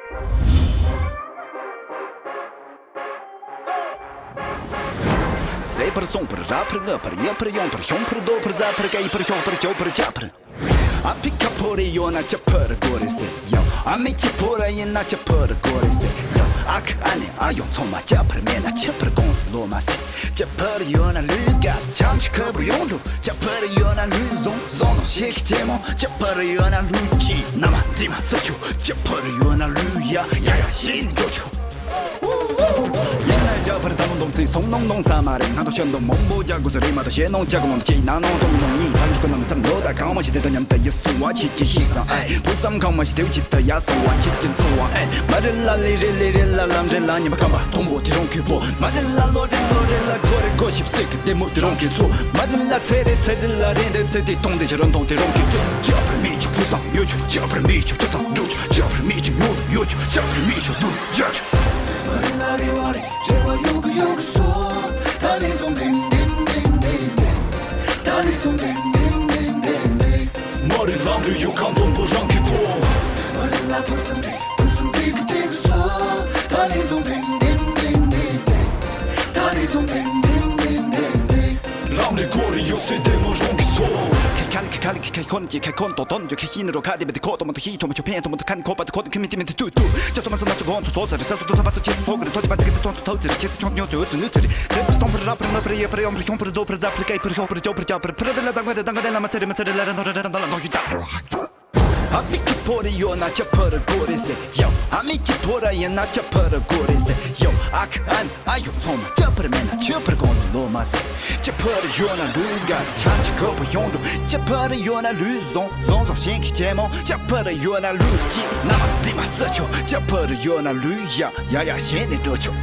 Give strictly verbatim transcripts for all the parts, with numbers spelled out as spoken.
ཟད་པར་སོང་བར་རབ་འཕར་སྔ་འཕར་ཡར་འཕར་ཡོང་འཕར་ཤོང་འཕར་རྡོ་འཕར་རྫ་འཕར་སྐེད་འཕར་ཤོག་འཕར་ཅོ་འཕར་ཅག་འཕར། ཨ་ཕི་ཁ་ཕོ་རེ་ཡོད་ན་ཅི་འཕར་དགོས་རེད་ཟེར་ཡང་། ཨ་མེ་ཁྱི་ཕོ་ར་ཡིན་ན་ཅི་འཕར་དགོས་རེད་ཟེར་ཡང་། ཨ་ཁུ་ཨ་ནེ་ཨ་ཡོང་ཚང་མ་ཅི་འཕར་མེད་ན་ཆི་འཕར་དགོངས་སུ་ལོ་མ་ཟེར། ཅི་འཕར་ཡོད་ན་ལུས་དགའ་ཆམ་ཆི་ཁ་བུར་ཡོང་འགྲོ། ཅི་འཕར་ཡོད་ན་ལུས་བཟང་བཟང་བཟང་ཤེས་ཀྱི་ཆེན་མོ། ཅི་འཕར་ཡོད་ན་ལུས་ཀྱི་ན་མ་འཛི་མ་ས་ཆུ། ཅི་འཕར་ཡོད་ན་ལུས་ཡ་ཡ་ཡ་ཤེས་ནི་འགྲོ་ཆུ། ཡིན་ན་རྒྱ་བར་ད་ལོ་འདོམ་ཚིག་སོང་ནོང་ནོང་ས་མ་རེད། ང་དང་ཤན་དུ་མང་པོ་རྒྱ་དགོས་ས་རེད་མ་གཏོགས་ཤེས་ནོང་རྒྱ་གོ་མང་དུ་ཅེ་ན་ནོང་དོང་ནོང་གཉིས་དང་ཆུ་གོ་ནམ་སམ་ལོ་ད་གང་མ་ཞིག་དེ་དང་མཉམ་དུ་ཡི་སུ་བ་ཆིག་ཅིག་ཤིག་སང་ཨེ་བུ་སམ་གང་མ་ཞིག་དེ་བ་ཆིག་ད་ཡ་སུ་བ་ཆིག་ཅིག་འཚོ་བ་ཨེ་མ་རེད་ལ་ལི་རེད་ལི་རེད་ལ་ལམ་རེད་ལ་ཉི་མ་སྐམ་པ་དུང་བོ་དེ་རོང་ཁུལ་པོ་མ་རེད་ལ་ལོ་རེད་ལོ་རེད་ལ་གོ་རེད་གོ་ཞིབ་སེ་གི་དེ་མོ་དེ་རོང་གི་ཚོ་མ་རེད་ལ་ཚེ་རེད་ཚེ་རེད་ལ་རེད་རེད་ཚེ་དེ་དོང་དེ་ཆ་རོང་དོང་དེ་རོང་གི་ཅོ་ཅོ་བར་མི་ཆུ་བུ་སམ་ཡོ་ཆུ་ཅོ་བར་མི་ཆུ་ཅོ་སམ་འགྲོ་ཆུ་ཅོ་བར་མི་ཆུ་ཡོ་ཡོ་ཆུ་ཅོ་བར་མི་ཆུ་དུ་ཅོ་ཆུ། མ་རེད་ལམ་རེད་ཡོད་ཁང་དོན་པོ་རང་གི་ཁོ། ལམ་རེད་གོ་རེད་ཡོད་སེ་བདེ་མོ་རང་གི་ཚོ། ཁ་ཁ་ལི་ཁ་ཁ་ལི་ཁ་ཁ་ཁོན་གྱི་ཁ་ཁོན་དོ་དོན་རྒྱུ་ཁ་ཤི་ནི་རོ་ཁ་དེ་བ་དེ་ཁོ་དོ་མོ་དོ་ཤི་ཆོ་མོ་ཆོ་ཕན་དོ་མོ་དོ་ཁ་ནི་ཁོ་པ་དེ་ཁོ་དོ་ཁི་མི་དེ་མི་དེ་ཏུ་ཏུ། ཅོ་ཚོ་མ་ཚོ་ན་ཚོ་གོང་ཚོ་ཚོ་ཚ་རེ་ས་སོ་དོ་ཚ་པ་ཚོ་ཆེ་ཚོ་གི་རེ་ཐོ་ཅི་པ་ཅི་གི་ཚེ་ཐོང་ཚོ་ཐོ་ཚི་རེ་ཆེ་ཚོ་ཆོང་ཉོ་ཚོ་ཚོ་ནུ་ཚི་རེ། ཟེར་པར་སོང་པར་རབ་པར་ན་པར་ཡེ་པར་ཡོང་པར་ཤོང་པར་རྡོ་པར་རྫ་པར་སྐེད་པར་ཤོག་པར་ཅོ་པར་ཅག་པར་ཕུ་ར་རེ་ལ་དང་ག་རེ་དང་ག་རེ་ལ་མ་ཚེ་རེ་མ་ཚེ་རེ་ལ་ར་ནོ་ར་རེ་དང་ད་ལ་ནོ་ཡུ་ད། ཨ་མི་ཁྱི་ཕོ་རེ་ཡོད་ན་ཅི་འཕར་དགོས་རེད་ཟེར་ཡང་། ཨ་མི་ཁྱི་ཕོ་ར་ཡིན་ན་ཅི་འཕར་དགོས་རེད་ཟེར་ཡང་། ཨ་ཁུ་ཨ་ནེ་ཨ་ཡོང་ཚང་མ་ཅི་འཕར་མེད་ན་ཆི་འཕར་གོང་ལོ་མ་ཟེར། ཅི་འཕར་ཡོད་ན་ལུས་དགའ་ཆམ་ཆི་ཁ་བུ་ཡོང་འགྲོ། ཅི་འཕར་ཡོད་ན་ལུས་བཟང་བཟང་བཟང་ཤེས་ཀྱི་ཆེན་མོ། ཅི་འཕར་ཡོད་ན་ལུས་ཀྱི་ན་མ་འཛི་མ་ས་ཆུ། ཅི་འཕར་ཡོད་ན་ལུས་ཡ་ཡ་ཡ་ཤེས་ནི་འགྲོ་ཆུ།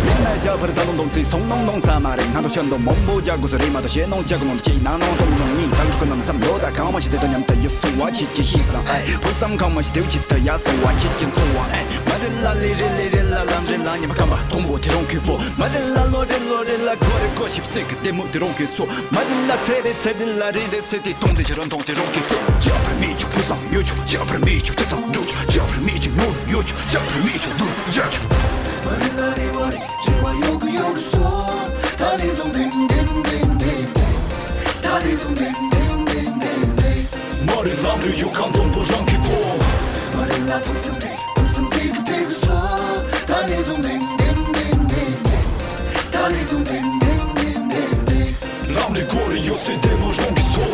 མིན་ན་རྒྱ་བར་ད་ལོ་འདོམ་ཚིག་སོང་ནོང་ནོང་ས་མ་རེད། ང་དང་ཤན་དུ་མང་པོ་རྒྱ་དགོས་ས་རེད་མ་གཏོགས་ཤེས་ནོང་རྒྱ་གོ་མང་དུ་ཅེ་ན་ནོང་དོང་ནོང་གཉིས་དང་ཆུ་གོ་ནམ་སམ་ལོ་ད་གང་མ་ཞིག་དེ་དང་མཉམ་དུ་ཡི་སུ་བ་ཆིག་ཅིག་ཤིག་སང་ཨེ་བུ་སམ་གང་མ་ཞིག་དེ་བ་ཆིག་ད་ཡ་སུ་བ་ཆིག་ཅིག་འཚོ་བ་ཨེ་མ་རེད་ལ་ལི་རེད་ལི་རེད་ལ་ལམ་རེད་ལ་ཉི་མ་སྐམ་པ་དུང་བོ་དེ་རོང་ཁུལ་པོ་མ་རེད་ལ་ལོ་རེད་ལོ་རེད་ལ་གོ་རེད་གོ་ཞིབ་སེ་གི་དེ་མོ་དེ་རོང་གི་ཚོ་མ་རེད་ལ་ཚེ་རེད་ཚེ་རེད་ལ་རེད་རེད་ཚེ་དེ་དོང་དེ་ཆ་རོང་དོང་དེ་རོང་གི་ཅོ་ཅོ་བར་མི་ཆུ་བུ་སམ་ཡོ་ཆུ་ཅོ་བར་མི་ཆུ་ཅོ་སམ་འགྲོ་ཆུ་ཅོ་བར་མི་ཆུ་ཡོ་ཡོ་ཆུ་ཅོ་བར་མི་ཆུ་དུ་ཅོ་ཆུ། མ་རེད་ལམ་རེད་ཡོད་ཁང་དོན་པོ་རང་གི་ཁོ། ལམ་རེད་གོ་རེད་ཡོད་སེ་བདེ་མོ་རང་གི་ཚོ།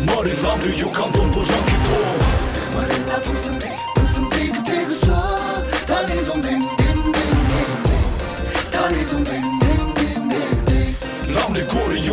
མ་རེད་ལམ་རེད་ཡོད་ཁང་དོན་པོ་རང་གི་ཁོ། ལམ་རེད་གོ་རེད་